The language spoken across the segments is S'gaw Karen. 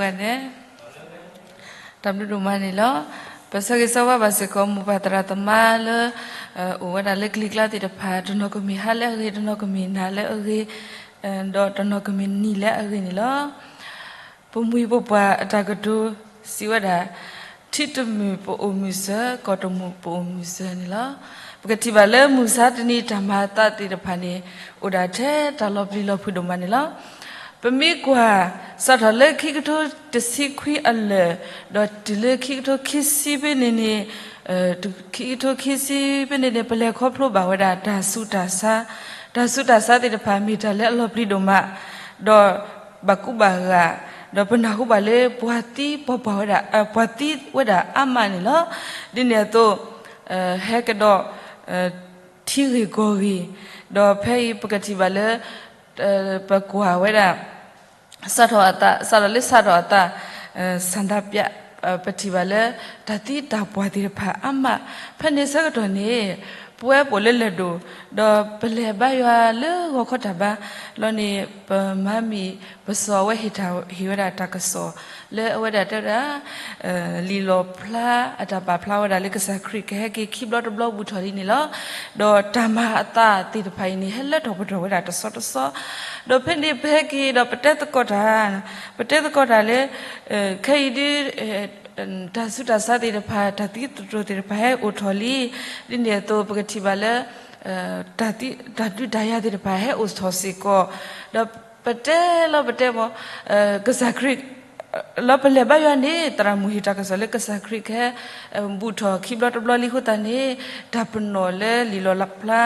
ဂၤဒဲး, တၢ်ဘျုးဒိၣ်မးန့ၣ်လီၤ. ပဆၢဂ့ၤဆၢဝါဘၣ်စ့ၢ်ကီး မိၢ်ပၢ်သရၣ်သမါလၢ အိၣ်ဝဲဒၣ်လၢကလံၤကျါသ့ၣ်တဖၣ်, တနီၤကမ့ၢ်ဟါလၢအဂ့ၤ, တနီၤကမ့ၢ်နၤလၢအဂ့ၤ, ဒီးတနီၤကမ့ၢ်နံၤလၢအဂ့ၤန့ၣ်လီၤ. ပမှံၤပပှၢ်အတၢ်ကတိၤစံးဝဲဒၣ်, ထံတမုာ်ပအိၣ်မုာ်စၢၤ, ကီၢ်တမုာ်ပအိၣ်မုာ်စၢၤန့ၣ်လီၤ. ပကထံၣ်ဘၣ်လၢမုၢ်မဆါတနံၤတၢ်မၤအသးသ့ၣ်တဖၣ်န့ၣ် အိၣ်ဒၣ်ထဲတၢ်လီၤပျံၤလီၤဖုးဒိၣ်မးန့ၣ်လီၤ. ပမ့ၢ်ကွၢ် စးထီၣ်လၢခံကထိတဆံခွံအလၢာ်, ဒီးတုၤလၢခံကထိခံဆံဖဲန့ၣ်န့ၣ်, ခံကထိခံဆံဖဲန့ၣ်န့ၣ် ပလဲၤခီဖျိဘၣ်ဝဲဒၣ်တၢ်ဆူးတၢ်ဆါ, တၢ်ဆူးတၢ်ဆါသ့ၣ်တဖၣ် မ့ၢ်တၢ်လၢအလီၤပျံၤဒိၣ်မး, ဒီးဘၣ်ကူဘၣ်ဂာ်, ဒီးပနၢ်ဟူဘၣ်လၢပှၤသံပှၤပှၢ်ဝဲဒၣ်, ပှၤသံဝဲဒၣ်အါမးန့ၣ်လီၤ. ဒ်န့ၣ်အသိး ဟဲကဒီး ထံဂ့ၢ်ကီၢ်ဂ့ၢ်, ဒီးဖဲအံၤပကထံၣ်ဘၣ်လၢ ပကွၢ်ဝဲဒၣ် စးထီၣ်အသး, စးထီၣ်လၢစးထီၣ်အသး ဆန္ဒပြ, ပထံၣ်ဘၣ်လၢ တၢ်သံတၢ်ပှၢ်သ့ၣ်တဖၣ်အါမး, ဖဲန့ၣ်ဆၢကတီၢ်န့ၣ် ပဝဲပအိၣ်လၢလဲၤဒိၣ်, ဒီးပလဲၤဘါယွၤလၢဂီၤခီတၢ်ဘါလီၤန့ၣ် ပမၤမံၤ ပစီၤအဝဲဟ့ၣ်တၢ်ဟ့ၣ်ဝဲဒၣ်တၢ်ကစီၣ် လၢအဝဲဒၣ်တဲဝဲဒၣ် လံာ်လီၣ်ဖျါအတၢ်ပာ်ဖျါဝဲဒၣ်လၢကစၢ်ခရံာ်ကဟဲက့ၤခံဘျီတဘျီဘူးထီၣ်လံန့ၣ်လီၤ. ဒီးတၢ်မၤအသးသ့ၣ်တဖၣ်အံၤန့ၣ် ဟဲလၢထီၣ်ပတြၢၤဝဲဒၣ်တဆီတဆီ, ဒီးဖဲန့ၣ်ပဟဲက့ၤဒီးပတဲသကိးတၢ်, ပတဲသကိးတၢ်လၢ ခဲအံၤဒ် တၢ်ဆူးတၢ်ဆါသ့ၣ်တဖၣ် တၢ်သံသတြိာ်သ့ၣ်တဖၣ်ဟဲအိၣ်ထီၣ်လံ, ဒ်န့ၣ်အသိးပကထံၣ်ဘၣ်လၢ တၢ်ဒုးတၢ်ယၤသ့ၣ်တဖၣ်ဟဲအိၣ်ထီၣ်စ့ၢ်ကီး, ဒီးပတဲလီၤပတဲမး ကစၢ်ခရံာ် လၢပလဲၤဘါယွၤန့ၣ် သရၣ်မုၣ်ဟ့ၣ်တၢ်ကစီၣ်လၢကစၢ်ခရံာ်ကဟဲ ဘူးထီၣ်ခံဘျီတဘျီလံအဃိသတးန့ၣ် တၢ်ပနီၣ်လၢလံာ်လီၣ်ဖျါ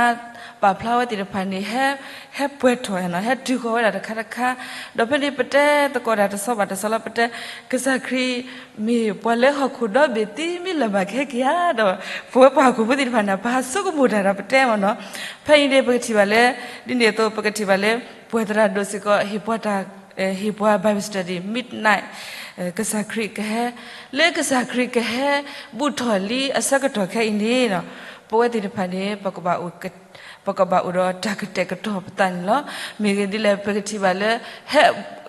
ပာ်ဖျါဝဲသ့ၣ်တဖၣ်န့ၣ် ဟဲပှဲၤထီၣ်, ဟဲတုၤဃီၤဝဲဒၣ်တခါတခါ, ဒီးဖဲန့ၣ်ပတဲသကိးတၢ်တဆီဘၣ်တဆီလီၤ ပတဲ ကစၢ်ခရံာ်မ့ၢ်ပှၤလၢဟီၣ်ခိၣ်ဒီဘ့ၣ်သံမ့ၢ်လၢၤဘၣ်ကဟဲက့ၤဧါ, ဒီးပဝဲပှၤဟီၣ်ခိၣ်ဖိသ့ၣ်တဖၣ်န့ၣ် ပဟးဆိကမိၣ်တၢ်ဒီးပတဲမ့ၢ်နီၤ, ဖဲအံၤန့ၣ် ပကထံၣ်ဘၣ်လၢ ဒ်န့ၣ်အသိး ပကထံၣ်ဘၣ်လၢ ပှၤသရၣ်ဒိၣ်စ့ၢ်ကီး ဟ့ၣ်ပှၤတၢ် ဟ့ၣ်ပှၤ Bible study midnight, ကစၢ်ခရံာ်ကဟဲ, လၢကစၢ်ခရံာ်ကဟဲဘူးထီၣ်လံအဆၢကတီၢ်ခဲအံၤန့ၣ် ပဝဲသ့ၣ်တဖၣ်န့ၣ် ပကဘၣ်အိၣ်ဒီးတၢ်ကတဲာ်ကတီၤပသးန့ၣ်လီၤ. မ့ၢ်ဂ့ၢ်ဒ်လဲၣ် ပကထံၣ်ဘၣ်လၢ ဟဲ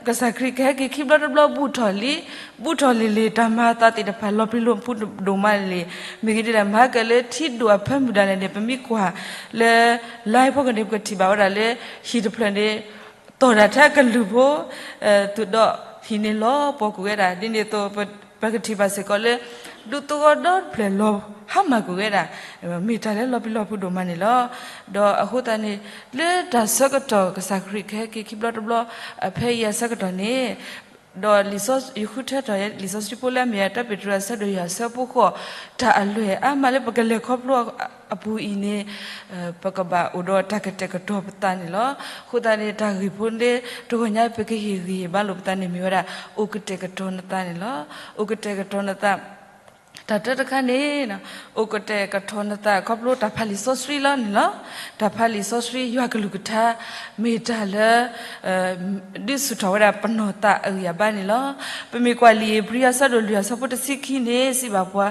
ကစၢ်ခရံာ်ကဟဲက့ၤခံဘျီတဘျီ ဘူးထီၣ်လံ, ဘူးထီၣ်လံၤလံၤ တၢ်မၤအသးသ့ၣ်တဖၣ် လီၤပျံၤလီၤဖုးဒိၣ်မးလံ. မ့ၢ်ဂ့ၢ်ဒ်လဲၣ် မၤကဲလၢထံဒိၣ်အဖၢမုၢ်ဒၣ်လဲာ်န့ၣ် ပမ့ၢ်ကွၢ်လၢ live ဖီခိၣ်န့ၣ် ပကထံၣ်ဘၣ်ဝဲဒၣ်လၢ ဟံၣ်တဖျၢၣ်န့ၣ် တီၢ်ဒၣ်ထဲအကလုၢ်ဖိ သုးဒီးဟံၣ်န့ၣ်လီၤပှီၢ်ကွံာ်ဝဲဒၣ် ဒ်န့ၣ်အသိး ပကထံၣ်ဘၣ်စ့ၢ်ကီးလၢ ဒူသဝီဒီတဖျၢၣ်လီၤဟါမၢ်ကွံာ်ဝဲဒၣ် မ့ၢ်တၢ်လၢလီၤပျံၤလီၤဖုးဒိၣ်မးန့ၣ်လီၤ. ဒီးအဃိသတးန့ၣ် လၢတၢ်ဆၢကတီၢ်ကစၢ်ခရံာ်ကဟဲက့ၤခံဘျီတဘျီ ဖဲအံၤအဆၢကတီၢ်န့ၣ် ဒီးလံာ်စီဆှံယဃုထၢထီၣ် လံာ်စီဆှံဖိလၢအမ့ၢ်အတၢ်ပ့းတရူးအဆၢဒိၣ်ယဲၢ်အဆၢဖိဃိး တၢ်အလွဲၢ်အါမးလၢပကလဲၤခီဖျိအပူၤအံၤန့ၣ် ပကဘၣ်အိၣ်ဒီးတၢ်ကတဲာ်ကတီၤပသးန့ၣ်လီၤ. အဃိသတးန့ၣ် တၢ်ဂ့ၢ်ဖိလၢတဂီၢ်ညါပကဟ့ၣ်ဂံၢ်ဟ့ၣ်ဘါလိာ်ပသးန့ၣ်မ့ၢ်ဝဲဒၣ် အိၣ်ကတဲာ်ကတီၤနသးန့ၣ်လီၤ. အိၣ်ကတဲာ်ကတီၤနသး တၢ်တၢတခါန့ၣ် အိၣ်ကတဲာ်ကတီၤနသးခီဖျိတၢ်ဖးလံာ်စီဆှံလီၤန့ၣ်လီၤ. တၢ်ဖးလံာ်စီဆှံယွၤကလုၢ်ကထါ မ့ၢ်တၢ်လၢ ဒုးဆူၣ်ထီၣ်ဝဲဒၣ်ပနီၢ်သးအဂံၢ်အဘါန့ၣ်လီၤ. ပမ့ၢ်ကွၢ်လံာ်ဧ့ၤဘြံၤအဆၢဒိၣ်လွံၢ်အဆၢဖိတဆံခံန့ၣ် စံးဘၣ်ပှၤ,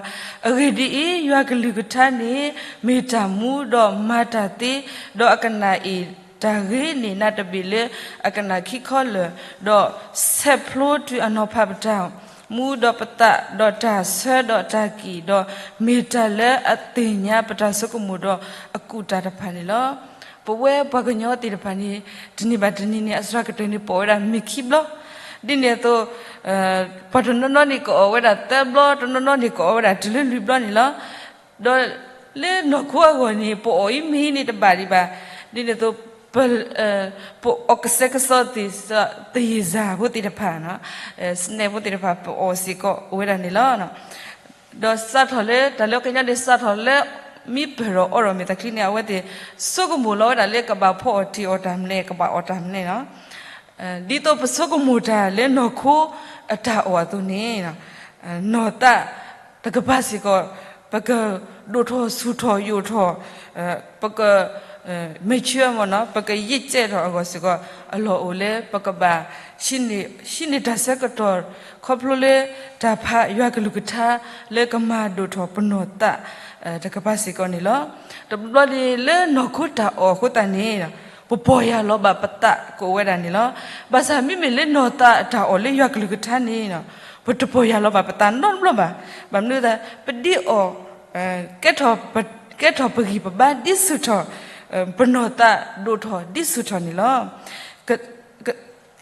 အဂ့ၢ်ဒ်အံၤ, ယွၤကလုၢ်ကထါန့ၣ် မ့ၢ်တၢ်မူဒီးမၤတၢ်သ့, ဒီးအကနၣ်အ့ၣ်တၢ်ဂ့ၤန့ၢ်နးတဘ့ၣ်လၢအကနၣ်ခံခီလၢာ်, ဒီးဆဲးဖျိတုၤအနီၤဖးပတၢ် မူဒီးပသး, ဒီးတၢ်ဆၢဒီးတၢ်ကံၣ်, ဒီးမ့ၢ်တၢ်လၢအသ့ၣ်ညါပတၢ်ဆိကမိၣ်ဒီးအကူၣ်တၢ်တဖၣ်န့ၣ်လီၤ. ပဝဲပှၤကညီသ့ၣ်တဖၣ်န့ၣ် တနံၤဘၣ်တနံၤန့ၣ် အစှၤကတၢၢ်န့ၣ် ပိာ်ဝဲဒၣ်မ့ၤခံဘျီ, ဒ်န့ၣ်အသိး ပှၤတနီၤနီၤန့ၣ် ကအီၣ်ဝဲဒၣ်သၢဘျီ, တနီၤနီၤန့ၣ် ကအီၣ်ဝဲဒၣ်တုၤလၢလွံၢ်ဘျီန့ၣ်လီၤ. ဒီးလၢနီၢ်ခိအဂီၢ်န့ၣ် ပအီၣ်အံၤမ့ၤန့ၣ်တဘၣ်ဒံးဘၣ်, ဒ်န့ၣ်အသိး ပအီၣ်ကစဲးကစီးသ့ၣ် သယ့ၣ်စၢ်ဖိသ့ၣ်တဖၣ်, စနဲၣ်ဖိသ့ၣ်တဖၣ် ပအီၣ်စ့ၢ်ကီးအိၣ်ဝဲဒၣ်န့ၣ်လီၤ. ဒီးစးထီၣ်လၢတၢ်လၢကညီန့ၣ် စးထီၣ်လၢမ့ၢ်ပၢၢ်ဒီးအီဒီးမ့ၢ်သးချံန့ၣ် အဝဲသ့ၣ်ဆိကမိၣ်လီၤဝဲဒၣ်လၢကဘၣ်ဖီအီၣ်တ့ၢ်အီၣ်တၢ်မနုၤ ကဘၣ်အီၣ်တၢ်မနုၤလီၤ. ဒ်သိးပဆိကမိၣ်တၢ်လၢနီၢ်ခိအတၢ်အီၣ်အသိးန့ၣ် နီၢ်သးတကပၤစ့ၢ်ကီး ပကဒိၣ်ထီၣ်ဆူၣ်ထီၣ်ယိာ်ထီၣ်, ပက mature မ့ၢ်နီၤ ပကယံာ်ကဲထီၣ်အဂီၢ်စ့ၢ်ကီး အလီၢ်အိၣ်လၢပကဘၣ် ဟံးန့ၢ်တၢ်ဆၢကတီၢ် ခီဖျိလၢတၢ်ဖးယွၤကလုၢ်ကထါ လၢကမၤဒိၣ်ထီၣ်ပနီၢ်သးတကပၤစ့ၢ်ကီးန့ၣ်လီၤ. တဘျီဘျီန့ၣ်လၢနီၢ်ခိတၢ်အီၣ်အဃိသတးန့ၣ် ပပီၢ်ယၢ်လီၤဘၣ်ပသးကအိၣ်ဝဲဒၣ်န့ၣ်လီၤ. ဘၣ်ဆၣ်မ့မ့ၢ်လၢနီၢ်သးတၢ်အီၣ်လၢယွၤကလုၢ်ကထါန့ၣ် ပတပီၢ်ယၢ်လီၤဘၣ်ပသးနီတဘျီဘၣ်. ဘၣ်မနုၤသး ပဒ်အီၣ် ကဲထီၣ်ပဂံၢ်ပဘါဒ်ဆူၣ်ထီၣ်, ပနီၢ်သးဒိၣ်ထီၣ်ဒ်ဆူၣ်ထီၣ်န့ၣ်လီၤ.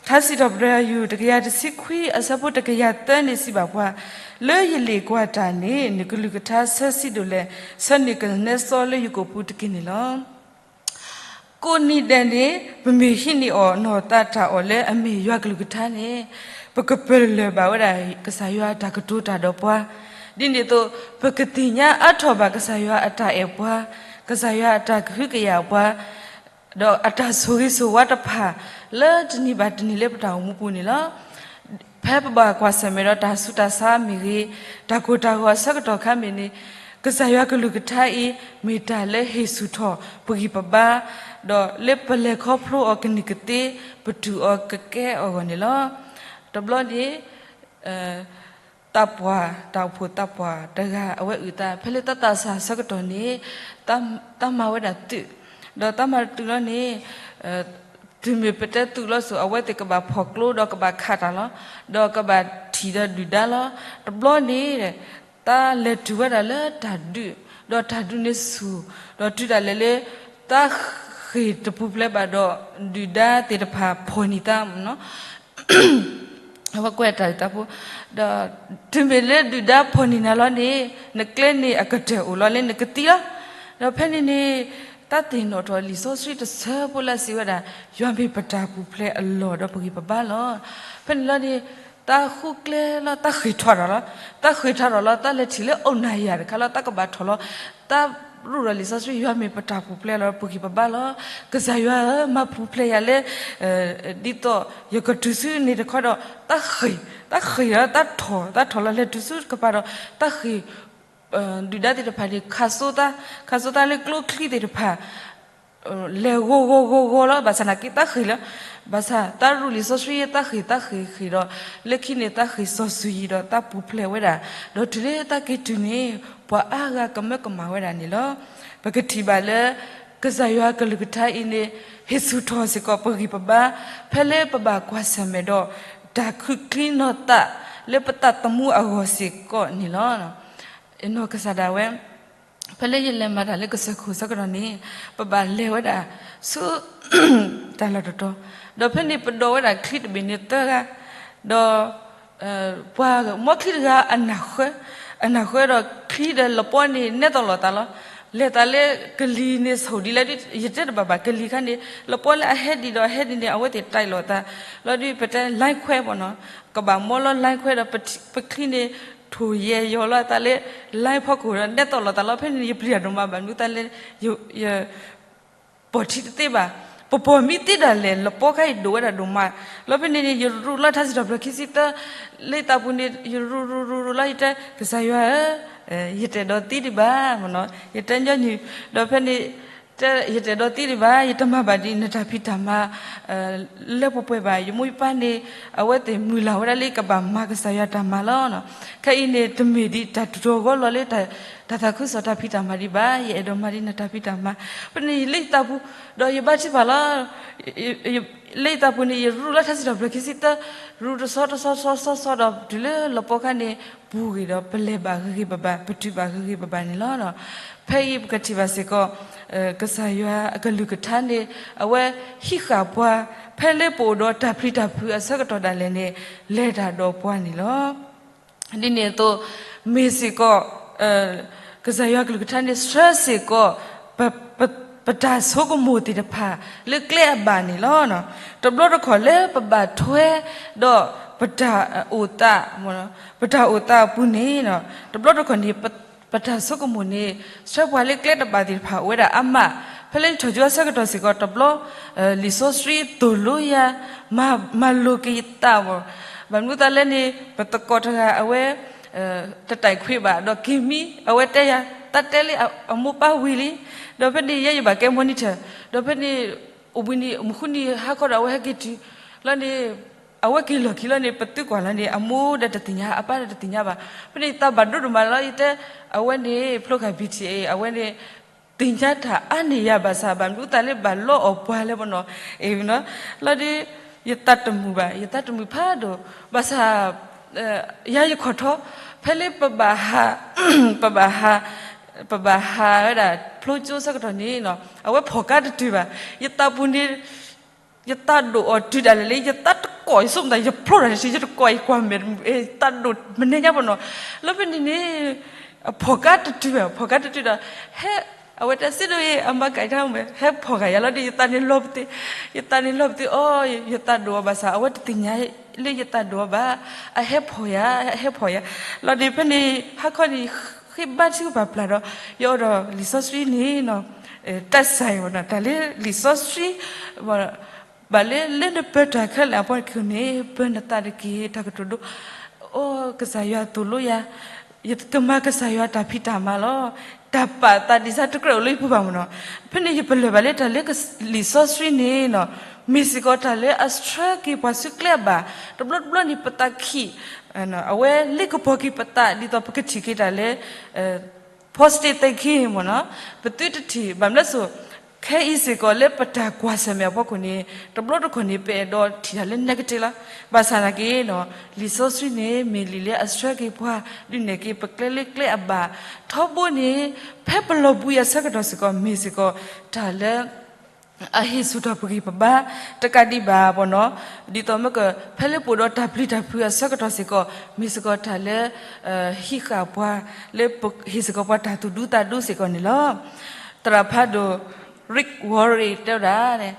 ထါစံးထီၣ်ပတြၢၤယွၤ တကယၤတဆံခွံ အဆၢဖိတကယၤသၢန့ၣ်စံးဘၣ်ပှၤ, လၢယလ့ၣ်ကွၢ်တၢ်န့ၣ် နကလုၢ်ကထါဆၢဆံးဒိၣ်လဲၣ်, ဆၢန့ၢ်ကနဲစီလၢယကိာ်ပူၤတက့ၢ်န့ၣ်လီၤ. ကိးနံၤဒဲးန့ၣ် ပမ့ၢ်ဟံးန့ၢ်အီၤနီၢ်သးတၢ်အီၣ်လၢအမ့ၢ်ယွၤကလုၢ်ကထါန့ၣ် ပကပလၢၢ်ဘၣ်ဝဲဒၣ် ကစၢ်ယွၤတၢ်ကတိၤတၢ်ဒီးပှၤ, ဒ်န့ၣ်အသိး ပကသ့ၣ်ညါအါထီၣ်ဘၣ်ကစၢ်ယွၤအတၢ်အဲၣ်ပှၤ, ကစၢ်ယွၤအတၢ်ကဟုကယာ်ပှၤ ဒီးအတၢ်ဆိၣ်ဂ့ၤဆိၣ်ဝါတဖၣ် လၢတနံၤဘၣ်တနံၤလၢပတၢ်အိၣ်မူပူၤန့ၣ်လီၤ. ဖဲပဘၣ်ကွၢ်ဆၢၣ်မဲာ်ဒီးတၢ်ဆူးတၢ်ဆါမ့ၢ်ဂ့ၤ, တၢ်ကိၢ်တၢ်ဂီၤအဆၢကတီၢ်ခါမ့ၢ်ဂ့ၤန့ၣ်, ကစၢ်ယွၤကလုၢ်ကထါအံၤ မ့ၢ်တၢ်လၢဟ့ၣ်ဆူၣ်ထီၣ်ပဂံၢ်ပဘါ, ဒီးလၢပလဲၤခီဖျိအီၤကန့ၢ်ကသ့, ပတူၢ်အီၤကကဲအဂီၢ်န့ၣ်လီၤ. တဘျီန့ၣ် သးပှၢ်, တၢ်အိၣ်ဖှိၣ်သးပှၢ်တဂၤအဝဲအုၣ်သး ဖဲလၢတၢ်သးစၢ်ဆၢကတီၢ်န့ၣ်, သးမၤဝဲဒၣ်သုး, ဒီးသးမၤသုးလီၤန့ၣ်, တုၤမ့ၢ်ပတဲသုးလီၤစိၤ အဝဲသ့ၣ်ကဘၣ်ဖီၣ်ကျိဒီးကဘၣ်ခးတၢ်လီၤ, ဒီးကဘၣ်ထံၣ်ဒီးဒုၣ်ဒါလီၤ. တဘျီန့ၣ် သးလဲၤတုၤဝဲဒၣ်လၢတၢ်ဒုး, ဒီးတၢ်ဒုးန့ၣ်ဆူၣ်, ဒီးတုၤဒၣ်လဲာ်လၢ သးဃ့ၢ်တပူၤဖျဲးဘၣ်ဒီး ဒုၣ်ဒါသ့ၣ်တဖၣ်ဖီၣ်န့ၢ်သး အဝဲကွဲးတၢ်အုၣ်သးဖိ, ဒီးတုၤမ့ၢ်လၢဒုၣ်ဒါဖီၣ်န့ၢ်နၤလီၤန့ၣ်, နကျဲန့ၣ်အကတၢၢ်အိၣ်လီၤလၢနကသံလီၤ. ဒီးဖဲန့ၣ်န့ၣ် သးသ့ၣ်နီၣ်ထီၣ်လံာ်စီဆှံတဆၢဖိလၢအစံးဝဲဒၣ်, ယွၤမ့ၢ်ပတၢ်ပူၤဖျဲးအလီၢ်ဒီးပဂံၢ်ပဘါလီၤ. ဖဲန့ၣ်လီၤန့ၣ် သးဃုကျဲလီၤ သးဃ့ၢ်ထီၣ်ထီၣ်လီၤ, သးဃ့ၢ်ထီၣ်ထီၣ်လီၤ သးလဲၤထံၣ်လၢအိၣ်နၢ်ယၢ်တခါလီၤ သးကဘၣ်ထီၣ်လီၤ. သးရူၢ်ဒီးလံာ်စီဆှံ ယွၤမ့ၢ်ပတၢ်ပူၤဖျဲးလီၤ ပဂံၢ်ပဘါလီၤ. ကစၢ်ယွၤဧၢ မၤပူၤဖျဲးယၤလၢ ဒ်သိးယကတုၤဆူန့ၣ်တခီဒီး သးဃ့ၢ်, သးဃ့ၢ်လီၤ သးထီၣ်, သးထီၣ်လီၤ လဲၤတုၤဆူတကပၤဒီး သးဃ့ၢ် ဒုၣ်ဒါသ့ၣ်တဖၣ်န့ၣ် ခးစိသး, ခးစိသးလၢကျိချံသ့ၣ်တဖၣ် လဲၤဂီၤဂီၤဂီၤဂီၤလီၤ. ဘၣ်ဆၣ်နာ်က့သးဃ့ၢ်လီၤ. ဘၣ်ဆၣ်သးရူၢ်လံာ်စီဆှံ သးဃ့ၢ်သးဃ့ၢ်ဃ့ၢ်ဒီး လၢခံန့ၣ်သးဃ့ၢ်စီၤစုၤယံၤဒီးသးပူၤဖျဲးဝဲဒၣ်, ဒီးတုၤလၢသးက့ၤတုၤန့ၣ် ပှၤအါဂၤကမၢကမၣ်ဝဲဒၣ်န့ၣ်လီၤ. ပကထံၣ်ဘၣ်လၢ ကစၢ်ယွၤကလုၢ်ကထါအံၤန့ၣ် ဟ့ၣ်ဆူၣ်ထီၣ်စ့ၢ်ကီးပဂံၢ်ပဘါ ဖဲလၢပဘၣ်ကွၢ်ဆၢၣ်မဲာ်ဒီး တၢ်ခုၣ်ချံနီၢ်သး လၢပသးသမူအဂီၢ်စ့ၢ်ကီးန့ၣ်လီၤ. နီၢ်ကစၢ်ဒၣ်ဝဲ ဖဲလၢယလဲၤမၤတၢ်လၢကစၢၢ်ခိၣ်ဆၢကတီၢ်န့ၣ် ပဘၣ်လဲၤဝဲဒၣ်ဆူ တၢ်လီၢ်တတီၤ, ဒီးဖဲန့ၣ်ပဒိးဝဲဒၣ်ချံတဘ့ၣ်န့ၣ်သၢဂၤ, ဒီး ပှၤမီချံတဂၤအနၢ်ဃၢ, အနၢ်ဃၢဒီးချံဒီးလပီန့ၣ်နဲသိးလိာ်သးလီၤ. လဲၤသးလၢကလံၤန့ၣ်ဆိၣ်ဒ်လဲၣ်ဒီး ယတဲတဘၣ်ဘၣ် ကလံၤခါန့ၣ် လပီလၢအဟဲဒံးဒီးအဟဲဒံးန့ၣ် အဝဲသ့ၣ်တၢ်လိာ်သး, လီၤဒုးပတဲ line ခွဲ ပေါ့နော်, ကဘၣ်မီလီၤ line ခွဲဒီး ပချံန့ၣ် ထိၣ်ယဲၢ်ယီၤလီၤသးလၢ line ဖီခိၣ်ဒီး နဲသိးလိာ်သးလီၤ. ဖဲန့ၣ် ယပျံၤတၢ်ဒိၣ်မး ဘၣ်မနုၤသးလဲၣ် ယ ပိာ်ထံတသ့ဘၣ်. ပပိာ်မ့ၢ်သ့ဒၣ်လဲာ် လပီခါအံၤဒိၣ်ဝဲဒၣ်ဒိၣ်မး, လီၤဖဲန့ၣ်န့ၣ် ယရူးလီၤထါစံးထီၣ်ပတြၢၤခံဆံသၢ လၢယသးပူၤန့ၣ် ယရူးရူးရူးရူးလီၤ ယတဲ ကစၢ်ယွၤဧၢ, ယတအဲၣ်ဒိးသံဒံးဘၣ်, ယတဲညီနုၢ်, ဒီးဖဲန့ၣ် တဲ ယတအဲၣ်ဒိးသံဒံးဘၣ်, ယတမၤဘၣ်ဒ်နတၢ်ဖံးတၢ်မၤ လၢပှဲၤပှဲၤဘၣ်. ယမိၢ်ယပၢ်န့ၣ် အဝဲသ့ၣ်မုၢ်လၢ်ဝဲဒၣ်လၢယကဘၣ်မၤကစၢ်ယွၤတၢ်မၤလီၤ. ခဲအံၤန့ၣ် တမ့ၢ်ဒ်တၢ်တြီၤဂီၤလီၤလၢ တၢ်သးခုကစီၣ်တၢ်ဖံးတၢ်မၤဒံးဘၣ်, ယအဲၣ်ဒိးမၤဒ်နတၢ်ဖံးတၢ်မၤ. ဖဲန့ၣ်ယလၢယသးပူၤ ဒီးယဘါထုကဖၣ်လီၤ. လၢယသးပူၤန့ၣ် ယရူးလီၤထါစံးထီၣ်ပတြၢၤခံဆံသၢ, ရူးတဆီတဆီတဆီဆီဆီဒီး တုၤလၢလပီခါန့ၣ် ပူၤဂ့ၤဒီး ပလဲၤဘၣ်ဂ့ၤဂ့ၤဘၣ်ဘၣ်, ပတုၤဘၣ်ဂ့ၤဂ့ၤဘၣ်ဘၣ်န့ၣ်လီၤ. ဖဲအံၤပကထံၣ်ဘၣ်စ့ၢ်ကီး ကစၢ်ယွၤအကလုၢ်ကထါန့ၣ် အဝဲဟံးဃာ်ပှၤ ဖဲလၢပအိၣ်ဒီးတၢ်ပျံၤတၢ်ဖုးအဆၢကတီၢ်ဒၣ်လဲာ်န့ၣ် လဲၤတၢ်ဒီးပှၤန့ၣ်လီၤ. ဒ်န့ၣ်အသိး မ့ၢ်စ့ၢ်ကီး ကစၢ်ယွၤကလုၢ်ကထါန့ၣ် ဆှၢစ့ၢ်ကီး ပ ပတၢ်ဆိကမိၣ်သ့ၣ်တဖၣ် လၢကျဲအဘၣ်န့ၣ်လီၤ. တဘျီတခီၣ်လၢပဘၣ်ထွဲဒီး ပတၢ်အိၣ်သး ပတၢ်အိၣ်သးအပူၤန့ၣ် တဘျီတခီၣ်န့ၣ် ပတၢ်ဆိကမိၣ်န့ၣ် ဆှၢပှၤလၢကျဲတဘၣ်သ့ၣ်တဖၣ်အိၣ်ဝဲဒၣ်အါမး. ဖဲလၢယထီၣ်ကၠိအဆၢကတီၢ်စ့ၢ်ကီး တဘျီ လံာ်စီဆှံသိၣ်လိယၤ မၤလိက့ၤယသးဘၣ်. ဘၣ်မနုၤသးလဲၣ်န့ၣ် ပသကိးတဂၤအဝဲ တတိုက်ခွေးဘၣ် ဒီးက့ၤမံ အဝဲတဲယၤ တၢ်တဲလၢအမိၢ်ပၢ်ဝံၤလံ. ဒီးဖဲန့ၣ် ယဲယဘၣ်ကဲ monitor ဒီးဖဲန့ၣ် အိၣ်ဘှံးနံၤ မုၢ်ဃုနံၤဟါခီဒီး အဝဲဟဲက့ၤတုၤလီၤန့ၣ် အဝဲက့ၤလီၢ်ခံလီၤန့ၣ် ပသံကွၢ်လီၤန့ၣ် အမိၢ်ဒီးတသ့ၣ်ညါ အပၢ်ဒီးတသ့ၣ်ညါဘၣ်. ဖဲန့ၣ် ယသးဘၣ်ဒိဒိၣ်မးလီၤ ယတဲ အဝဲန့ၣ် ဖျိဃာ် B T A အဝဲန့ၣ် သ့ၣ်ညါတၢ်အါန့ၢ်ယၤဘၣ်ဆၣ် ဘၣ်မနုၤအသးလၢဘၣ်လီအီၣ်ပှၤလဲၣ်မနီၤ, အ့ၣ်နီၤ, လီၤဒီး ယသးတမုာ်ဘၣ်, ယသးတမုာ်ဖးဒိၣ်, ဘၣ်ဆၣ် ယၤယခီၣ်ထီၣ် ဖဲလၢပဘၣ်ဟး ပဘၣ်ဟး ပဘၣ်ဟးဝဲဒၣ်ဖျိကၠိဆၢကတီၢ်န့ၣ်နီၤ အဝဲဖီၣ်ကါတတုၤဘၣ်, ယသးပူၤန့ၣ် ယသးဒိၣ်အီၤတုၤဒၣ်လဲာ်လၢ ယသးတကိး ယဆိကမိၣ်သး ယဖျိတၢ်တဆံ ယတကိး ယကွၢ်မဲာ်တမုာ် သးဒိၣ်မနုၤညါပနီၤ, လၢဖဲန့ၣ်န့ၣ် အဖီၣ်ကါတတုၤဘၣ်, ဖီၣ်ကါတတုၤဒီး ဟဲ အဝဲတဲ စ့ဒိၣ်အံၤ အမၤကၣ်တၢ်မ့ၢ် ဟဲဖီၣ်ဃာ်ယၤလီၤဒီး ယသးန့ၣ်လီၤပသ့, ယသးန့ၣ်လီၤပသ့ အီ ယသးဒိၣ်အီၤဘၣ်ဆၣ် အဝဲတသ့ၣ်ညါလၢယသးဒိၣ်အီၤဘၣ်, အဟဲဖီၣ်ယၤ အဟဲဖီၣ်ယၤ, လီၤဒီးဖဲန့ၣ် ဟါခီန့ၣ် ဃ့ဘါထုကဖၣ်ပျၢ်ဒီး ယအိၣ်ဒီးလံာ်စီဆှံန့ၣ်နီၤ တၢ်စၢ်အံၤမနီၤ တၢ်လၢလံာ်စီဆှံ ဘၣ်လၢ လၢနပၢၤတၢ်ခဲလၢာ်အပှၤတခီန့ၣ် ပၢၤနသးတက့ၢ် တၢ်ကတိၤဒိ, အိ ကစၢ်ယွၤသိၣ်လိယၤ, ယကမၤကစၢ်ယွၤတၢ်ဖံးတၢ်မၤလီၤ. တၢ်ပာ်သးဒ်ဆၢတကြၢးအိၣ်လၢယပူၤဘၣ်မနီၤ, ဖဲန့ၣ်ယပလၢၢ်ဘၣ်လၢတၢ်လၢလံာ်စီဆှံန့ၣ်နီၤ မ့ၢ်စ့ၢ်ကီးတၢ်လၢအဆှၢက့ၤပှၤဆူကျဲအဘၣ်, တဘျီတဘျီန့ၣ် ပသးခံး အဝဲလ့ကပီၤက့ၤပသး ဒ်သိးပကထံၣ်က့ၤတၢ်လၢ positive thinking မနီၤ, ပသုတထံၣ် ဘၣ်မနုၤလဲၣ်စိ ခဲအံၤစ့ၢ်ကီးလၢပတၢ်ကွၢ်ဆၢၣ်မဲာ်အဖီခိၣ်န့ၣ် တဘျီတခီၣ်န့ၣ် ပအဲၣ်ဒိးထံၣ်တၢ်လၢ negative လီၤ. ဘၣ်ဆၣ်သနာ်က့နီၤ လံာ်စီဆှံန့ၣ် မ့ၢ်လံာ်လၢအဆှၢက့ၤပှၤ ဒုးနဲၣ်က့ၤပကျဲလၢကျဲအဘၣ်, ထီဘိန့ၣ် ဖဲပလီၤဘှံးအဆၢကတီၢ်စ့ၢ်ကီး မ့ၢ်စ့ၢ်ကီးတၢ်လၢ အဟ့ၣ်ဆူၣ်ထီၣ်ပဂံၢ်ပဘါ တကးဒံးဘၣ်ပနီၤ, ဒ်သိးမ့ၢ်က ဖဲလၢပအိၣ်ဒီးတၢ်ပျံၤတၢ်ဖုးအဆၢကတီၢ်စ့ၢ်ကီး မ့ၢ်စ့ၢ်ကီးတၢ်လၢ ဟံးဃာ်ပှၤ လၢပဟ့ၣ်စ့ၢ်ကီးပှၤတၢ်သူၣ်ဒူသးဒူစ့ၢ်ကီးန့ၣ်လီၤ. သရၣ်ဖးဒိၣ် Rick Warren တဲဝဲဒၣ်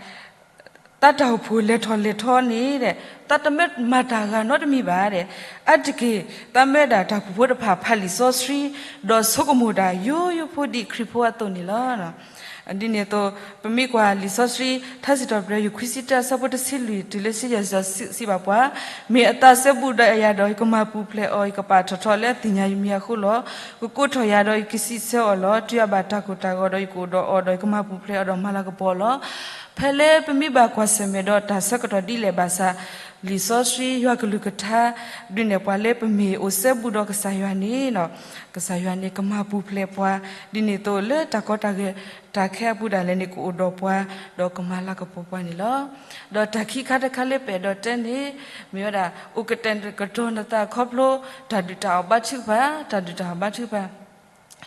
သးတၢ်အိၣ်ဖှိၣ်လဲၤထီၣ်လဲၤထီန့ၣ် သးတမၢမၤတၢ်ဂၤနီတမံၤဘၣ်, အါတက့ၢ် သးမၢဒၣ်တၢ်အိၣ်ဖှိၣ်ဖိတဖၣ်ဖးလံာ်စီဆှံ ဒီးဆိကမိၣ်ဒၣ်ယိယိဖိဒ်ခရံာ်ဖိအသိးန့ၣ်လီၤ. ဒ်န့ၣ်အသိး ပမ့ၢ်ကွၢ်လံာ်စီဆှံ ထါစံးထီၣ်ပတြၢၤ ယူၢ်ခွံဆံတၢ အဆၢဖိတဆံလွံၢ်တုၤလၢတဆံယဲၢ် စံးဘၣ်ပှၤ, မ့ၢ်အသးစဲဘူးဒီးယၤဒီး ယကမၤပူၤဖျဲးအီၤ, ယကပာ်ထီၣ်ထီလၢအသ့ၣ်ညါယမံၤအဃိလီၤ. ကကိးထီၣ်ယၤဒီး ယကစံးဆၢအီၤလီၤ. တုၤအဘၣ်တၢ်ကိၢ်တၢ်ဂီၤဒီး ယကအိၣ်ဒီးအီၤဒီး ယကမၤပူၤဖျဲးအီၤဒီးမၤလၤကပီၤလီၤ. ဖဲလၢပမ့ၢ်ဘၣ်ကွၢ်ဆၢၣ်မဲာ်ဒီးတၢ်ဆၢကတီၢ်ဒ်လဲၣ်ဘၣ်ဆၣ် လံာ်စီဆှံယွၤကလုၢ်ကထါ ဒုးနဲၣ်ပှၤလၢပမ့ၢ်အိၣ်စဲဘူးဒီးကစၢ်ယွၤန့ၣ် ကစၢ်ယွၤန့ၣ်ကမၤပူၤဖျဲးပှၤ, ဒ်န့ၣ်အသိးလၢတၢ်ကီတၢ်ခဲ တၢ်ခဲအပူၤဒၣ်လဲာ်န့ၣ် ကအိၣ်ဒီးပှၤ ဒီးကမၤလၤကပီၤပှၤန့ၣ်လီၤ. ဒီးတၢ်ခံခါတခါလၢပအဲၣ်ဒိးတဲန့ၣ် မ့ၢ်ဝဲဒၣ် အိၣ်ကတဲာ်ကတီၤနသးခီဖျိ တၢ်ဒုၣ်တၢ်အီၣ်ဘါထုကဖၣ်, တၢ်ဒုၣ်တၢ်အီၣ်ဘါထုကဖၣ်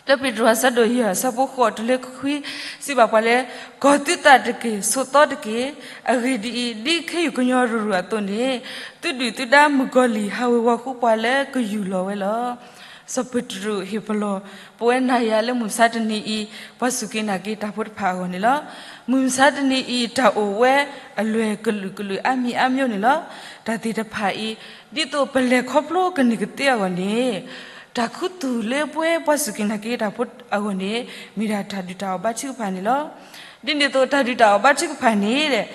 တၢပ့းတရူး အဆၢဒိၣ်ယဲၢ် အဆၢဖိဃိးတုၤလၢခွံ စံးဘၣ်ပှၤလၢ ကီၤသုသးတက့ၢ်, ဆိးသီတက့ၢ်. အဂ့ၢ်ဒ်အံၤ, ဒ်ခ့ယုၢ်ကညီရူၤရူၤအသိးန့ၣ် သုဒုၣ်သုဒါမုၣ်ကီၤလံၢ် ဟးဝ့ၤဝီၤဃုပှၤလၢကယူၢ်လီၤဝဲလီၤ. စီၤပ့းတရူးဟ့ၣ်ပလီၢ် ပဝဲနၤယၤလၢမုၢ်မဆါတနံၤအံၤ ပှၤစူၢ်က့ၤနာ်က့ၤတၢ်ဖိတဖၣ်အဂီၢ်န့ၣ်လီၤ. မုၢ်မဆါတနံၤအံၤ တၢ်အိၣ်ဝဲအလွဲၢ်ကလုာ်ကလုာ်အါမံၤအါမံၤန့ၣ်လီၤ. တၢ်သ့ၣ်တဖၣ်အံၤ ဒ်သိးပလဲၤခီဖျိကန့ၢ်ကသ့အဂီၢ်န့ၣ် တၢ်ခူသူၣ်လၢပဝဲပှၤစူၢ်က့ၤနာ်က့ၤတၢ်ဖိအဂီၢ်န့ၣ် မ့ၢ်ဒၣ်တၢ်ဒုၣ်တၢ်အီၣ်ဘါထုကဖၣ်န့ၣ်လီၤ. ဒ်န့ၣ်အသိး တၢ်ဒုၣ်တၢ်အီၣ်ဘါထုကဖၣ်န့ၣ်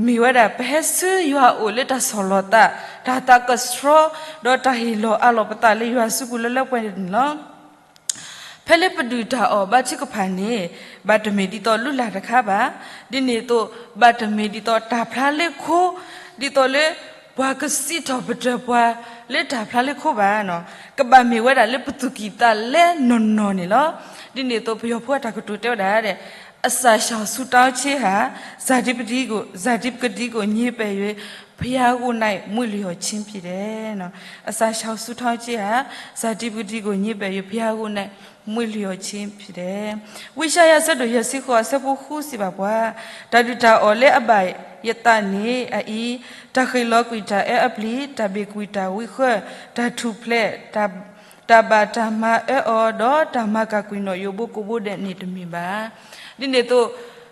မ့ၢ်ဝဲဒၣ် ပဟဲဆူယွၤအအိၣ်လၢတၢ်ဆီၣ်လီၤသး, တၢ်သးကဆှီ, ဒီးတၢ်ဟ့ၣ်လီၤအးလီၤပသးလၢယွၤစုပူၤလၢလၢပှဲၤပှဲၤန့ၣ်လီၤ. ဖဲလၢပဒုၣ်တၢ်အီၣ်ဘါထုကဖၣ်န့ၣ် ဘၣ်တမ့ၢ်ဒ်သိးလုၢ်လၢ်တခါဘၣ်. ဒ်န့ၣ်အသိး ဘၣ်တမ့ၢ်ဒ်သိးတၢ်ဖျါလၢခိ, ဒ်သိးလၢ ပှၤကစံးထီၣ်ပတြၢၤပှၤလၢတၢ်ဖျါလၢခိဘၣ်. ကဘၣ်မ့ၢ်ဝဲဒၣ်လၢပသူၣ်ကံၢ်သးလဲနီၢ်နီၢ်န့ၣ်လီၤ. ဒ်န့ၣ်အသိး ပယီၤဖိအတၢ်ကတိၤတဲဝဲဒၣ် အစာရှောင်ဆုတောင်းခြင်းဟာ ဇာတိပကတိကို ဇာတိပကတိကို ငြင်းပယ်၍ ဘုရားကိုယ်၌မွေ့လျော့ခြင်းဖြစ်တယ်. အစာရှောင်ဆုတောင်းခြင်းဟာ ဇာတိပကတိကို ငြင်းပယ်၍ ဘုရားကိုယ်၌မွေ့လျော့ခြင်းဖြစ်တယ်. ဝံယၡါယၤ အဆၢဒိၣ်ယဲၢ်ဆံဃိး အဆၢဖိဃု စံးဘၣ်ပှၤ, တၢ်ဒုၣ်တၢ်အီၣ်လၢအဘၣ်ယသးန့ၣ်အအံၤ, တၢ်ဃ့ၢ်လီၤကွံာ်တၢ်အၢအပျံၤ, တၢ်ဘ့ၣ်ကွံာ်တၢ်ဝံဃၢ, တၢ်ထူၣ်ဖျဲး, တၢ်ဘၣ်တၢ်မၤအၢအီၤ, ဒီးတၢ်မၤကၢ်ကွံာ်နီၣ်ယိးဘိကိးဘိဒဲးန့ၣ်တမ့ၢ်ဘၣ်. ဒ်န့ၣ်အသိး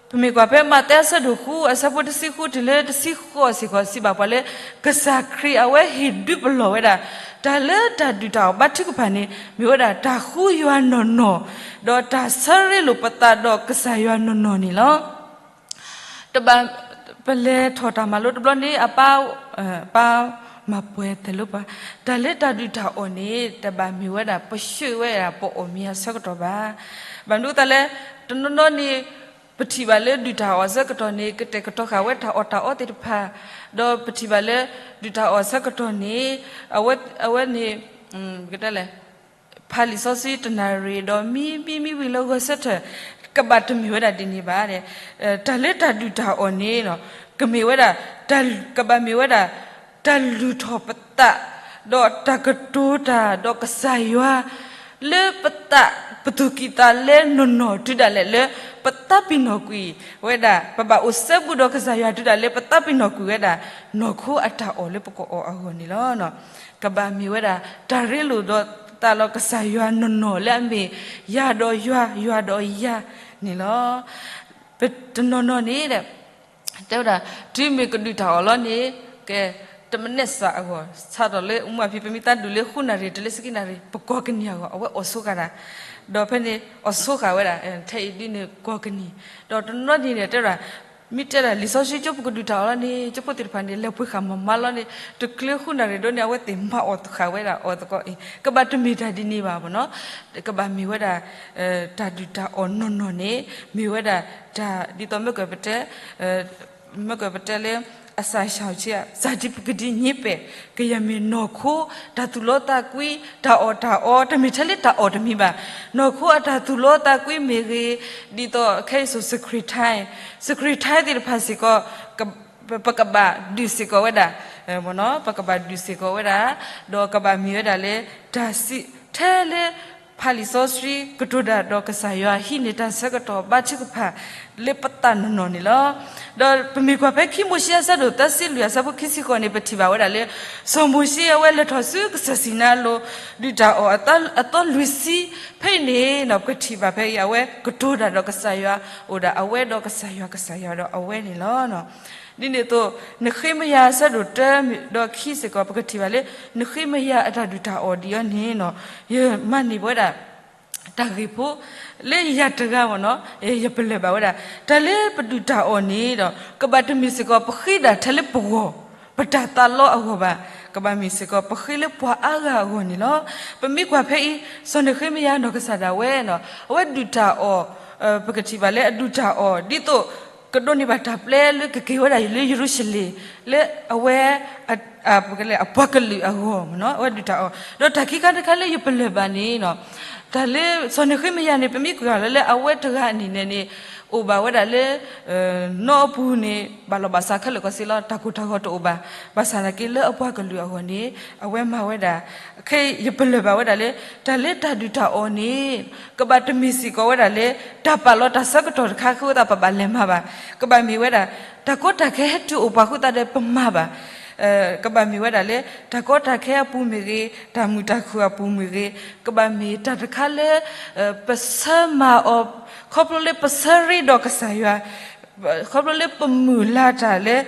ပမ့ၢ်ကွၢ်ဖဲမးသဲအဆၢဒိၣ်ဃု အဆၢဖိတဆံဃုတုၤလၢတဆံဃိးစ့ၢ်ကီး စံးဘၣ်ပှၤလၢ ကစၢ်ခရံာ်အဝဲဟ့ၣ်ဒုးပလီၢ်ဝဲဒၣ် တၢ်လၢတၢ်ဒုၣ်တၢ်အီၣ်ဘါထုကဖၣ်န့ၣ် မ့ၢ်ဝဲဒၣ်တၢ်ဃုယွၤနီၢ်နီၢ်, ဒီးတၢ်ဆၢရ့လိာ်ပသးဒီးကစၢ်ယွၤနီၢ်နီၢ်န့ၣ်လီၤ. တဘၣ် ပလဲၤထီၣ်တၢ်မၤလိတဘျီန့ၣ် အပၢ် ပၢ်မၤပှဲၤသဲးလိပှၤ, တၢ်လၢတၢ်ဒုၣ်တၢ်အီၣ်န့ၣ် တဘၣ်မ့ၢ်ဝဲဒၣ် ပဆှၢဝဲဒၣ်ပအီၣ်မ့ၤအဆၢကတီၢ်ဘၣ်. ဘၣ်မနုၤအသးလဲၣ်, တနီၤနီၤန့ၣ် ပထံၣ်ဘၣ်လၢဒုၣ်တၢ်အီၣ်အဆၢကတီၢ်န့ၣ် ကတဲာ်ကတီၤဃာ်ဝဲတၢ်အီၣ်တၢ်အီသ့ၣ်တဖၣ်, ဒီးပထံၣ်ဘၣ်လၢ ဒုၣ်တၢ်အီၣ်အဆၢကတီၢ်န့ၣ် အဝဲ အဝဲန့ၣ် ကတဲလဲၣ် ဖးလံာ်စီဆှံတနၣ်ရံၣ် ဒီးမံမံမံဝံၤလၢဂီၤဆၢထၢၣ် ကဘၣ်တမ့ၢ်ဝဲဒၣ်ဒ်န့ၣ်ဘၣ်. တၢ်လၢတၢ်ဒုၣ်တၢ်အီၣ်န့ၣ် ကမ့ၢ်ဝဲဒၣ် ကဘၣ်မ့ၢ်ဝဲဒၣ် တၢ်လုၢ်ထီၣ်ပသး ဒီးတၢ်ကတိၤတၢ်ဒီးကစၢ်ယွၤ လၢပသး ပသူၣ်ကံၢ်သးလဲနီၢ်နီၢ် တုၤဒၣ်လဲာ်လၢ ပသးပ့ၤနီၣ်ကွံာ်ဝဲဒၣ် ပဘၣ်အိၣ်စဲဘူးဒီးကစၢ်ယွၤ တုၤဒၣ်လဲာ်ပသးပ့ၤနီၣ်ကွံာ်ဝဲဒၣ် နီၢ်ခိအတၢ်အီၣ်လၢပကအီၣ်အဂီၢ်န့ၣ်လီၤ. ကဘၣ်မ့ၢ်ဝဲဒၣ် တၢ်ရ့လိာ်ဒီးသးလီၤကစၢ်ယွၤနီၢ်နီၢ်လၢအမ့ၢ် ယၤဒီးယွၤ ယွၤဒီးယၤန့ၣ်လီၤ. ပတနီၤနီၤန့ၣ် တဲဝဲဒၣ် တုၤမ့ၢ်ကဒုၣ်တၢ်အီၣ်လီၤန့ၣ် ကဲ တမနက်စာအဂီၢ် စးထီၣ်လၢ မ့ၢ်ဖဲ ပမ့ၢ်သးဒုၣ်လၢဃုနၣ်ရံၣ်တုၤလၢဆံခံနၣ်ရံၣ် ပကိးကနံၣ်အဂီၢ် အဝဲအိၣ်ဆိဃာ်တၢ်, ဒီးဖဲန့ၣ် အိၣ်ဆိဃာ်ဝဲဒၣ် ထဲအံၤဒ်န့ၣ်ကိးကနံၣ်, ဒီးတနီၤန့ၣ်ဒီးတဲဝဲဒၣ် မ့ၢ်တဲဒၣ်လံာ်စီဆှံကၠိ ပကဒုၣ်တၢ်အီၣ်လီၤန့ၣ် ကၠိဖိသ့ၣ်တဖၣ်န့ၣ် လဲၤပှ့ၤဃာ်မၤမၤလီၤန့ၣ် တချုးဃုနၣ်ရံၣ်ဒိၣ်န့ၣ် အဝဲသ့ၣ်မၤအီၣ်ဃာ်ဝဲဒၣ်အီၤသကိးအံၤ ကဘၣ်တမ့ၢ်တၢ်ဒ်န့ၣ်ဘၣ်မ့ၢ်နီၤ, ကဘၣ်မ့ၢ်ဝဲဒၣ် တၢ်ဒုၣ်တၢ်အီၣ်နီၢ်နီၢ်န့ၣ် မ့ၢ်ဝဲဒၣ်တၢ် ဒ်သိးမ့ၢ်ကပတဲ မ့ၢ်ကပတဲလၢ အစၢ်ရှောင်ချ ဇာတိပကတိ ညင်းပမ်း ကယဲၢ်မ့ၢ်နီၢ်ခိ တၢ်သူၣ်လီသးကွံ တၢ်အီၣ်တၢ်အီ တမ့ၢ်ထဲလၢတၢ်အီၣ်တမံၤဘၣ်, နီၢ်ခိအတၢ်သူၣ်လီသးကွံမ့ၢ်ဂ့ၤ, ဒ်သိးခဲအံၤစိၤ စခရံးထါ စခရံးထါသ့ၣ်တဖၣ်စ့ၢ်ကီး ပကဘၣ်ဒုးစ့ၢ်ကီးဝဲဒၣ် ပကဘၣ်ဒုးစ့ၢ်ကီးဝဲဒၣ်, ဒီးကဘၣ်မ့ၢ်ဝဲဒၣ်လၢ တၢ်စံးထဲလၢ ဖးလံာ်စီဆှံ ကတိၤတၢ်ဒီးကစၢ်ယွၤ ဟံးန့ၢ်တၢ်ဆၢကတီၢ်ဘါထုကဖၣ် လၢပသးနီၢ်နီၢ်န့ၣ်လီၤ. ဒီးပမ့ၢ်ကွၢ်ဖဲခံမိၤၡ့အဆၢဒိၣ်သၢဆံလွံၢ်အဆၢဖိခံဆံဃိးန့ၣ် ပထံၣ်ဘၣ်ဝဲဒၣ်လၢ စီၤမိၤၡ့အဝဲလဲၤထီၣ်ဆူကစၢ်စံၤနါအလိၤ ဒုၣ်တၢ်အီၣ်အသီလွံၢ်ဆံ ဖဲအံၤန့ၣ် ပကထံၣ်ဘၣ်ဖဲအံၤ အဝဲကတိၤတၢ်ဒီးကစၢ်ယွၤ အိၣ်ဒီးအဝဲဒီးကစၢ်ယွၤ ကစၢ်ယွၤဒီးအဝဲန့ၣ်လီၤ. ဒ်န့ၣ်အသိး နဃ့မယၤအဆၢဒိၣ်တၢဒီးခံစ့ၢ်ကီး ပကထံၣ်ဘၣ်လၢ နဃ့မယၤအတၢ်ဒုၣ်တၢ်အီၣ်ဒ်အံၤန့ၣ် ယမၤန့ၢ်ဝဲဒၣ် တၢ်ဂ့ၢ်ဖိ လၢယၤတဂၤမ့ၢ်နီၤ ယပလၢၢ်ဘၣ်ဝဲဒၣ် တၢ်လၢပဒုၣ်တၢ်အီၣ်န့ၣ်ဒီး ကဘၣ်တမ့ၢ်စ့ၢ်ကီး ပဃ့ဒၣ်ထဲလၢပဂီၢ် ပတၢ်သးလီအဂီၢ်ဘၣ်. ကဘၣ်မ့ၢ်စ့ၢ်ကီး ပဃ့လၢပှၤအါဂၤအဂီၢ်န့ၣ်လီၤ. ပမ့ၢ်ကွၢ်ဖဲအံၤ စီၤနဃ့မယၤနီၢ်ကစၢ်ဒၣ်ဝဲနီၤ အဝဲဒုၣ်တၢ်အီၣ် ပကထံၣ်ဘၣ်လၢအဒုၣ်တၢ်အီၣ် ဒ်သိး ကဒိးန့ၢ်ဘၣ်တၢ်ပျဲလၢကက့ၤဝဲဒၣ်လၢယရူၤၡလ့ၣ် လၢအဝဲ အပှၤကလုာ်အဂီၢ်မ့ၢ်နီၤ အဝဲဒုၣ်တၢ်အီၣ် ဒီးတၢ်ခံခါတခါလၢယပလၢၢ်ဘၣ်န့ၣ်နီၤ တၢ်လၢစီၤနဃ့မယၤန့ၣ် ပမ့ၢ်ကွၢ်လၢလၢအဝဲတဂၤန့ၣ်န့ၣ်န့ၣ် အိၣ်ဘၣ်ဝဲဒၣ်လၢ နီၢ်အပူၤန့ၣ် ဘၣ်လီၤဘၣ်စးခဲလၢာ်ကီးစ့လီၤ တၢ်ကိၢ်တၢ်ဂီၤတအိၣ်ဘၣ်. ဘၣ်ဆၣ်သနာ်က့လၢအပှၤကလုာ်အဂီၢ်န့ၣ် အဝဲမၤဝဲဒၣ် ခဲအံၤယပလၢၢ်ဘၣ်ဝဲဒၣ်လၢ တၢ်လၢတၢ်ဒုၣ်တၢ်အီၣ်န့ၣ် ကဘၣ်တမ့ၢ်စ့ၢ်ကီးဝဲဒၣ်လၢ တၢ်ပာ်လီၤတၢ်ဆၢကတီၢ်တခါဃုသးပဘၣ်လဲၤမၤဘၣ်. ကဘၣ်မ့ၢ်ဝဲဒၣ် တၢ်ကီတၢ်ခဲဟဲတုၤအိၣ်ပှၤဃုသးဒီးပမၤဘၣ်. ကဘၣ်မ့ၢ်ဝဲဒၣ်လၢ တၢ်ကီတၢ်ခဲအပူၤမ့ၢ်ဂ့ၤ, တၢ်မုာ်တၢ်ခုၣ်အပူၤမ့ၢ်ဂ့ၤ, ကဘၣ်မ့ၢ်တၢ်တခါလၢ ပဆၢမၤအီၤ ခီဖျိလၢပဆၢရ့ဒီးကစၢ်ယွၤ, ခီဖျိလၢပမုၢ်လၢ်တၢ်လၢ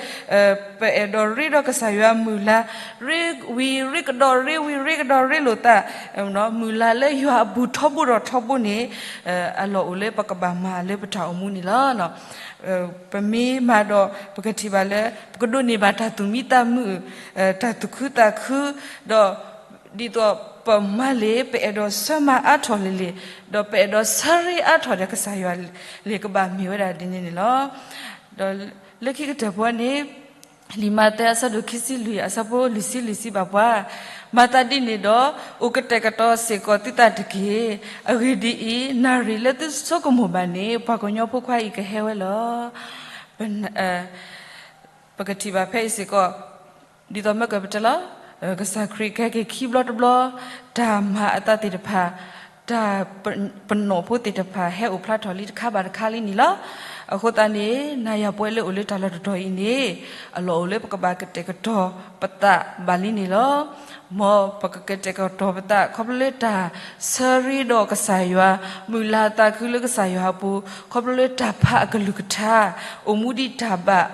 ပအဲၣ်ဒိးရ့ဒီးကစၢ်ယွၤမုၢ်လၢ်, ရ့ဝံၤရ့ကဒီး ရ့ဝံၤရ့ကဒီးရ့လိာ်သး, မုၢ်လၢ်လၢယွၤအပူၤထီဘိဒီးထီဘိန့ၣ် အလီၢ်အိၣ်လၢပကဘၣ်မၤလၢပတၢ်အိၣ်မူန့ၣ်လီၤ. ပမ့ၢ်မၤဒီး ပကထံၣ်ဘၣ်လၢ ပကဒိးန့ၢ်ဘၣ်တၢ်သူၣ်မံသးမုာ်, တၢ်သူၣ်ခုသးခု, ဒီးဒ်သိးပမၤလၢ ပအဲၣ်ဒိးဆၢမၤအါထီၣ်လၢလၢ်, ဒီးပအဲၣ်ဒိးဆၢရ့အါထီၣ်ဒီးကစၢ်ယွၤလၢ် ကဘၣ်မ့ၢ်ဝဲဒၣ်ဒ်န့ၣ်န့ၣ်လီၤ. ဒီးလၢခံကတၢၢ်ဖိန့ၣ် လံာ်မးသဲအဆၢဒိၣ်ခံဆံလွံၢ်အဆၢဖိလွံၢ်ဆံလွံၢ်စံးဘၣ်ပှၤ, မၤသးဒ်န့ၣ်ဒီး အိၣ်ကတဲာ်ကတီၤစ့ၢ်ကီးသုသးတက့ၢ်. အဂ့ၢ်ဒ်အံၤ, နၣ်ရံၣ်လၢသုဆိကမိၣ်ဘၣ်န့ၣ် ပှၤကညီဖိခွါအံၤကဟဲဝဲလီၤ. ပကထံၣ်ဘၣ်ဖဲအံၤစ့ၢ်ကီး ဒ်သိးမ့ၢ်ကပတဲလီၤ, ကစၢ်ခရံာ်ကဟဲက့ၤခံဘျီတဘျီ, တၢ်မၤအသးသ့ၣ်တဖၣ်, တၢ်ပနီၣ်ဖိသ့ၣ်တဖၣ် ဟဲအိၣ်ဖျါထီၣ်လံတခါဘၣ်တခါလံန့ၣ်လီၤ. အဃိသတးန့ၣ် နၤယၤပဝဲလၢအိၣ်လၢတၢ်လီၢ်တတီၤအံၤန့ၣ် အလီၢ်အိၣ်လၢပကဘၣ်ကတဲာ်ကတီၤပသးဘၣ်လံန့ၣ်လီၤ. မ်ပကကတဲာ်ကတီၤပသး ခီဖျိလၢတၢ်ဆၢရ့ဒီးကစၢ်ယွၤ, မုၢ်လၢ်သးခုလၢကစၢ်ယွၤအပူၤ, ခီဖျိလၢတၢ်ဖးအကလုၢ်ကထါ, အိၣ်မူဒ်တၢ်ဘၣ်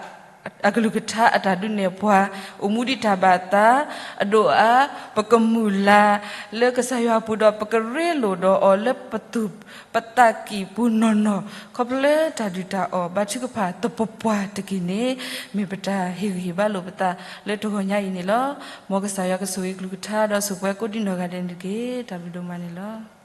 အကလုၢ်ကထါအတၢ်ဒုးနဲၣ်ပှၤ, အိၣ်မူဒ်တၢ်ဘၣ်သး, အဒိၣ်အါ, ပကမုၢ်လၢ်လၢကစၢ်ယွၤအပူၤဒီး ပကရ့လိာ်ဒီးအီၤလၢပသူၣ်ပသးကံၢ်ပူၤနီၢ်နီၢ်, ခီဖျိလၢတၢ်ဒုၣ်တၢ်အီၣ်ဘါထုကဖၣ်သပှၢ်ပှၢ်တက့ၢ်န့ၣ် မ့ၢ်ပတၢ်ဟ့ၣ်ဂံၢ်ဟ့ၣ်ဘါလိာ်ပသးလၢတဂီၤညါအံၤန့ၣ်လီၤ. မ်ကစၢ်ယွၤကဆိၣ်ဂ့ၤကလုၢ်ကထါဒီးဆိၣ်ပှဲၤကိးဒံနီၢ်ဂၤဒဲးန့ၣ်တက့ၢ်. တၢ်ဘျုးဒိၣ်မးန့ၣ်လီၤ.